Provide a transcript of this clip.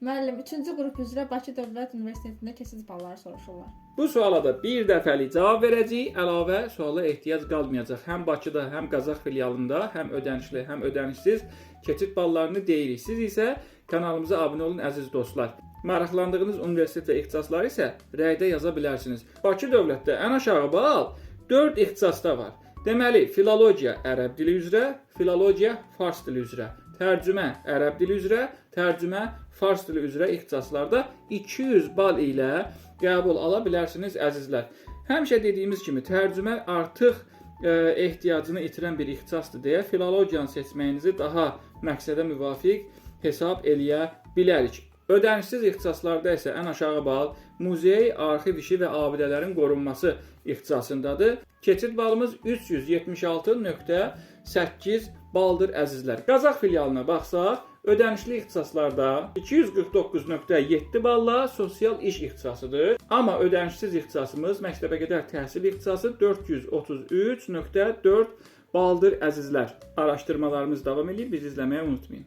Müəllim, 3-cü qrup üzrə Bakı Dövlət Universitetində keçid balları soruşurlar. Bu suala da bir dəfəlik cavab verəcəyik. Əlavə suala ehtiyac qalmayacaq. Həm Bakıda, həm Qazax filialında, həm ödənişli, həm ödənişsiz keçid ballarını deyirik. Siz isə kanalımıza abunə olun, əziz dostlar. Maraqlandığınız universitet və ixtisasları isə rəydə yaza bilərsiniz. Bakı Dövlətdə ən aşağı bal 4 ixtisasda var. Deməli, filologiya ərəb dili üzrə, filologiya fars dili üzrə, tərcümə ərəb dili üzrə, tərcümə fars dili üzrə ixtisaslarda 200 bal ilə qəbul ala bilərsiniz, əzizlər. Həmişə dediyimiz kimi tərcümə artıq ehtiyacını itirən bir ixtisasdır deyə filologiyanı seçməyinizi daha məqsədə müvafiq hesab eləyə bilərik. Ödənişsiz ixtisaslarda isə ən aşağı bal muzey, arxiv işi və abidələrin qorunması ixtisasındadır. Keçid balımız 376.8 baldır, əzizlər. Qazax filialına baxsaq, ödənişli ixtisaslarda 249.7 balla sosial iş ixtisasıdır. Amma ödənişsiz ixtisasımız məktəbəqədər təhsil ixtisası 433.4 baldır, əzizlər. Araşdırmalarımız davam eləyir, bizi izləməyi unutmayın.